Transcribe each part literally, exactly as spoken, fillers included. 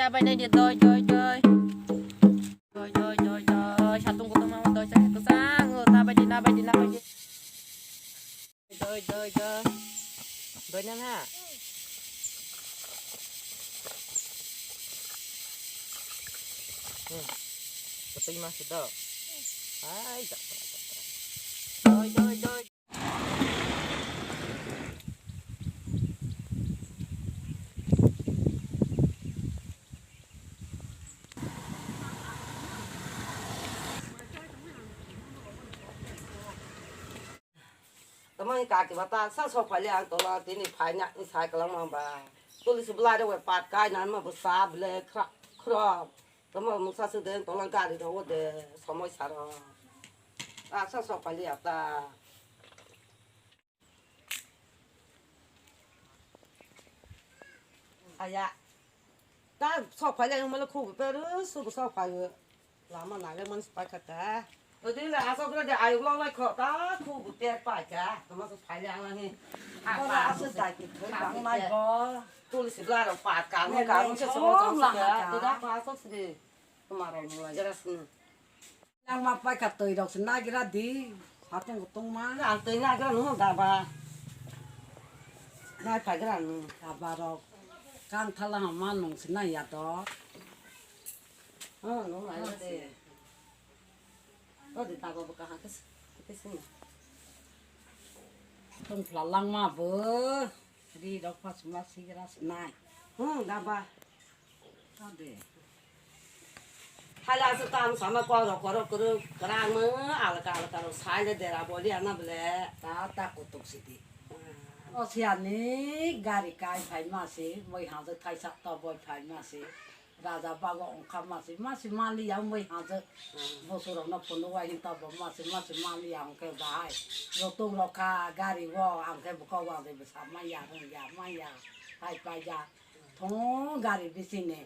Nabai nai de doi, doi, doi. Doi, doi, doi, doi. Satung kutung ma doi, sa kutung. Nabai de, nabai de, nabai de. Doi, doi, doi. Doi na na. Hmm. Kutung ma si do. Ai, da, da, da, da. Doi, doi, doi. Tamani kaki ba ta sa sok phai le ang tola tini phai na ni sai kalang ma ba. Tuli si bwlai rok bai pat kai na ma bo sa ble khra khra. Tamo mungsa suk de tola gari rok o de somoi sa rok. A sa sok phai le ya ta. Aya. Ta sok phai le ang mala khu bu peru su bu sok phai. Lama nai le man spai kha ta. Odi le asok le de ayuk lok lai kho ta khu bu te pai ka. Tama sok phai le ang lang hi. Ora asok dai ki thoi bang mai bo. Tuli si bla rok pat ka mo ka mo se sok sok ka. Tu da pa sok si. Tama rok mo la jara sin. Yang ma pai ka twi rok se nagira di. Hatung kutung ma. Ang twi nagira nung da ba. Nai phai gra nung. Da ba rok. Kang thala ma nung se nai ya to. Oh, no, I don't see. Oh, the tabo ka ha kes kes ni. Tong phla lang ma bo. Ri rok pa suma sigra se nai. Hmm, da ba. Ade. Hala se tam sama ko ro ko ro ko ro kra ma alka alka ro sai le dera boli ana ble. Ta ta kutuk sidi. O siani gari kai phai ma se, moi hajo thaisa to boi phai ma se. Raja bago ongkha masi masi mali ya moi hajo. Bosu rok no phunuk wai hin to bo masi masi mali ya ongkhe bahai. Rotung rok kha gari o angkhe bwkha wang de bwsa maya rung ya maya. Hai pai ya. Thung gari bising ni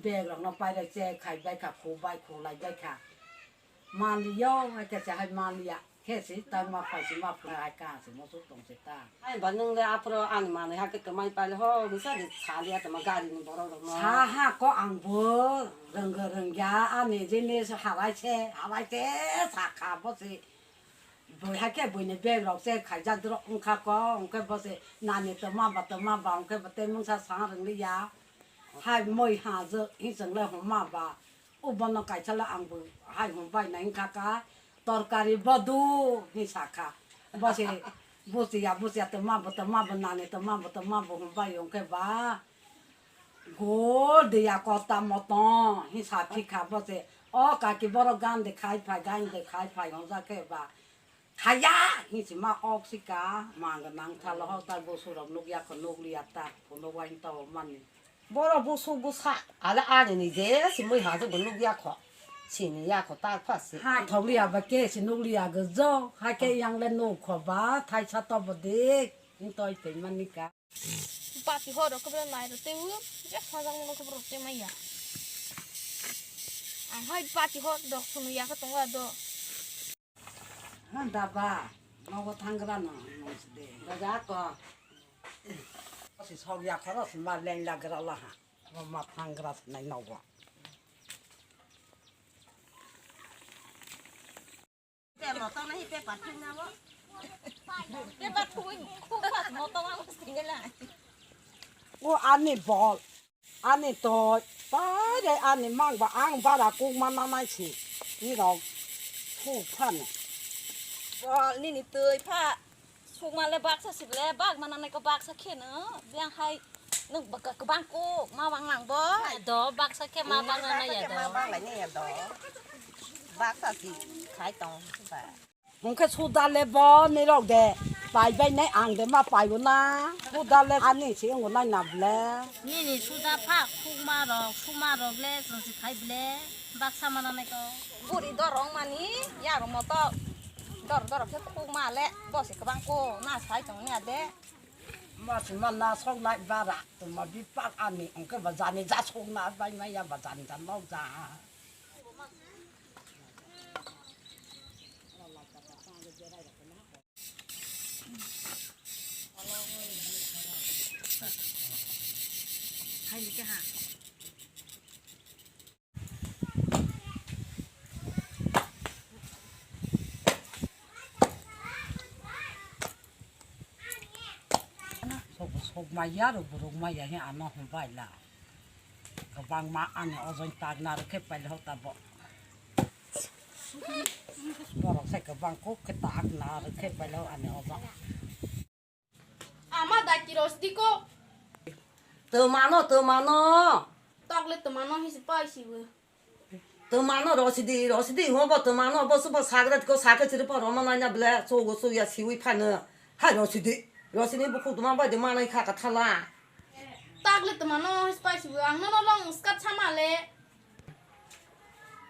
bag rok no pai rok che khai bai kha khu bai khu lai bai kha. Manliya, khe se hai manliya. Khe se tang ma phai se ma phai hai ka se mo su tong se ta. Hai ba nung le aphro ani manwi ha khe kwmai pai le ho, hwsa de sa liya tama gari ni borok rok no. Sa ha ko ang bo rwng rwng ya ani jini halai se, halai se sa kha bo se. Bui hai khe bui ni bag rok se khaijak dro wng kha ko, wng khe bo se nani tama ba tama ba wng khe bo tei mungsa sa rwng liya. Hai moi ha je hi chwng le homa ba. O bono kaisa le ang bo hai hwn bai nai wngkha ka, torkari bodu hi sakha. Bo se buchiya buchiya tongma bo tongma bo nani tongma bo tongma bo hwn bai wngkhe ba. Gol de ya kota moto hi sa phikha bo se. O kaki borok gan de khai phai gan de khai phai hwnja khe ba. Khaya hi se ma ok sika mang nang thalo ho ta bo surok nuk ya kho nuk liya ta phunuk wai ta mani. Borok busuk busa, ala ani ni je simui ha je bo nukya kho. Sini ya kho ta pha se. Ha thok liya ba ke si nuk liya ge jo, ha ke yang le nuk kho ba, thai sa to bo de, ni toi te mani ka. Bati ho ro ko nai ro te u, je phajang mo ko ro te ma ya. Ang hai bati ho dok sunu ya ka tong wa do. Hwn da ba, nogo thangra no, nong si de. Baja ko. Si sok ya khoro si ma leng la gra la ha. Mo ma thangra si nai nogo. Te mo tong na hi pe pa thung na mo. Pe pa thung ko pa mo tong ang si nge la. O ani bol. Ani toi, pai de ani mang ba ang bara kuk ma nanai si. Ni rok kuk phan. Bol nini twi pha. Sukma le baksa si le bak ma nanai ko baksa khe no. Biang hai nung baka kwbang kuk ma bang lang bo. Do baksa khe ma bang nanai ya do. Ma bang lai ne ya do. Baksa si khai tong ba. Hwnkhe suda le bo nirok de paibai nai ang de ma paibo na. Suda le ani se wngo nai na ble. Nini suda pha khukma rok, suma rok le chwng se khai ble. Baksa mana nai ko. Buri dor rong mani, ya rong moto. Dor dor khe khukma le, bo se kwbang ko na sai tong ya de. Ma se ma na sok nai bara, to ma bi pak ani, hwnkhe ba jani ja sok na bai ma ya ba jani ja nok ja. Hai ni ke ha. Rukmaya rok bo rukmaya he ano hwnbai la. Kwbangma ani ojon tak narwk khe pailai ho tabok. Borok sai kwbang kok khe tak narwk khe pailai ho ani ojon. Ama daki rosdi ko. Twmano, twmano. Tokle twmano hisi paisi bo. Twmano rosidi, rosidi hobo twmano bo subo sagra ko sakhe chiri pa roma naina ble chogo choya siwi phano. Hai rosidi, rosidi bukhuk tuma bai de manai kha ka thala. Takle twmano hisi paisi bo ang nono long skat samale.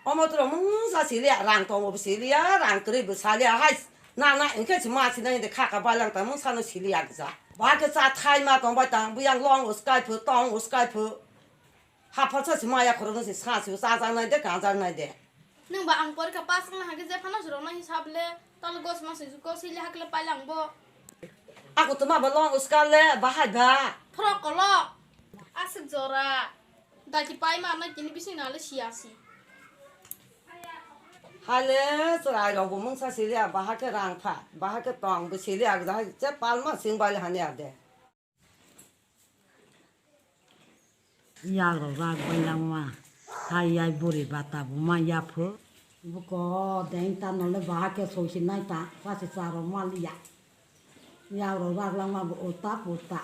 Omo toro mungsa siliya, rang tongo bo siliya, rang kwrwi bo saliya, hai na na hinkhe se ma sinai de kha ka bailang ta mungsa no siliya gija. Ba khe cha thai ma tong bai tang, buyang long uskai phu, tong uskai phu. Haphalsa se maya khoro no se sa se chajak nai de, kanjak nai de. Nwng ba ang porikha pass wngna hake je phano se rokna hisab le, talo gos ma se juko sili hakle pailang bo. Ako tuma ba long uskal le, bahai ba. Frok kolok. Aswk jora. Daki pai ma na kini bising na le siya si. Hale, chwrai rok bo mungsa sili a, bahai khe rang pha, bahai khe tong bo sili a, je palma sing bai hani a de. Yak rok rak bai langma, hai yai buri bata bo ma yapho. Buko deng ta no le bahai khe soi si nai ta, sa si cha rok ma liya. Yak rok rak langma bo uta puta.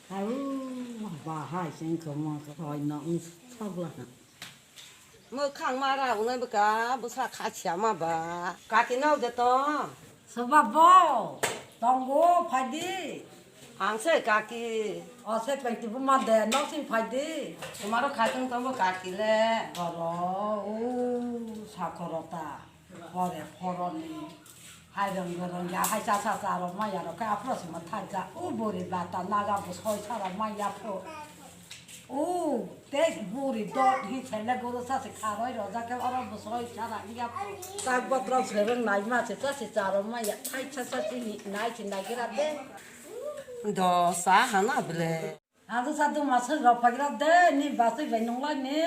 Hai u bahai seng khe mo hoi no wng sok la. Mwkhang ma ra wngnai bwkha bwsa kha siya ma ba. Kaki nok de to. Soba bo, tongo phai di. Ang se kaki. O se penti bo ma de, nok sing phai di. Tomaro khatung tongo kaki le. Oro, o, sakhoro ta. Pore phoroni. Hai rong rong ya, hai cha cha cha rok ma ya rok khe aphro se ma thai ja. U buri bata naga bo soi sara ma ya pho. U te buri dot hi thele guru sa se kharoi rojak khe oro bo soi sara ya pho. Tak botrok se rong nai ma se cha se cha rok ma ya thai cha cha si ni nai si nai gira de. Do sa hana ble. Ado sa do ma se rok pagira de ni ba se bai nong lai ni.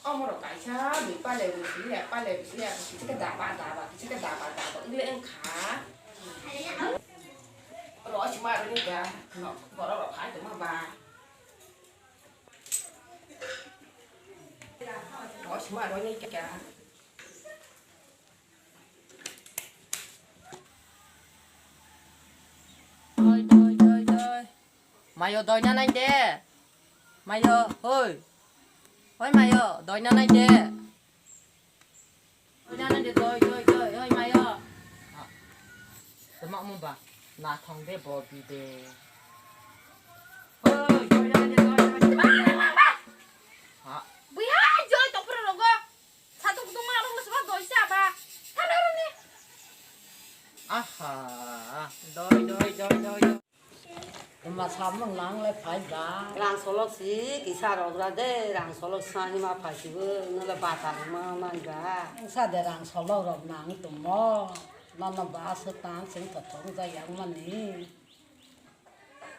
Omoro kaisa bui pale bui sili ya, pale bui sili ya, kichika daba daba, kichika daba daba, wngkha. Ro sima ro ni ga, no, boro ro khai tuma ba. Ro sima ro ni ga. Doi, doi, doi, doi. Mayo doi na nai de. Mayo, hoi. Hoi mayo, doi na nai de. Doi na nai de, doi, doi, doi, hoi mayo. Tama mo ba, na thong de bo bi de. Hoi, doi na nai de, doi, doi. Ha. Buya, joi to pro rogo. Satung kutung ma rong seba doi sa ba. Thana rong ni. Aha. Doi, doi, doi, doi, doi. Ema samung nang le phai ba. Rang solok si kisa rok ra de, rang solok sa hima phai si bo, no le bata ma nai ba. Sa de rang solok rok nang tumo. Nono ba se tan sing to thong ja yang mani.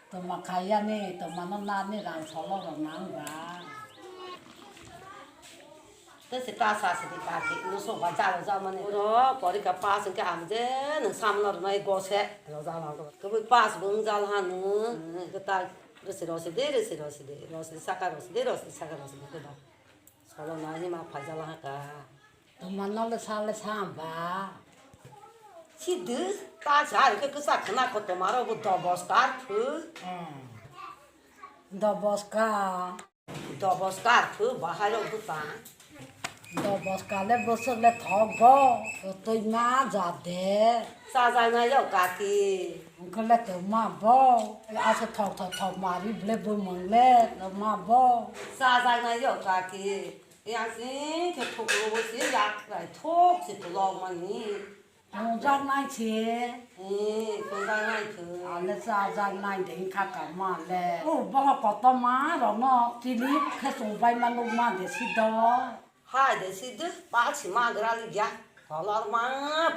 Toma khaiyani, tomano nani rang solo rok nang ba. Te se ta sa se di kaki, no so ba jalo jamani. Oro porikha pass hwnkhe ang je nwng samno rwnai gose. Ro jalo. Kwbui pass bo wng jalo hanu. Kwtal rwsi rwsi di, rwsi rwsi di, rwsi saka rwsi di, rwsi saka rwsi di, kwtal. Solo nai ma phaijalo haka. Tomano le sa le sa ba. Sidhu, ta sa ke kisa khna ko tomaro bo dobos kar phu. Hmm. Dobos ka. Dobos kar phu bahai ro bu ta. Dobos ka le bosok le thok go. Twi ma ja de. Sa ja na yo kaki. Ungkha le te ma bo. Asa thok thok thok mari ble bu mong le ma bo. Sa ja na yo kaki. Yang sing khe thuklubo se yak rai thok se tulok mani. Thongjak nai se. Eh, thongjak nai khe. Ale chajak nai de kha ka ma le. O boho koto ma rok no chini khe chongbai ma nuk ma de si do. Hai de si de, pa si ma gra li ya. Kolor ma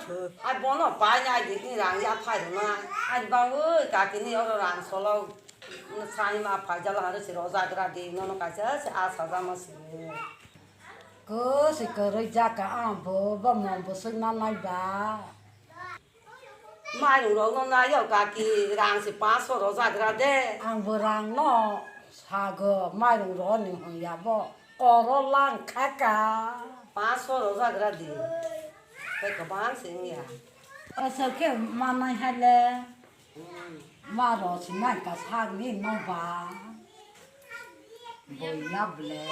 phu. Ai bono pai nai de ni rang ya phai rwna. Ai ba oi kaki ni oro rang solo. Sai ma phai jala hare si roja gra de no no kaisa se a saja ma si. Ko si kwrwi jaka ang bo, bo mom bo swk na nai ba. Mairung rok no nai o kaki, rang se paso rojagra de. Ang bo rang no sago, mairung rok ni hwn ya bo. Koro lang kha ka. Paso rojagra de. Tei kwbang se wng ya. Aswk khe manai hai le. Hmm. Ma rw si nai ka sak ni no ba. Boi ya ble.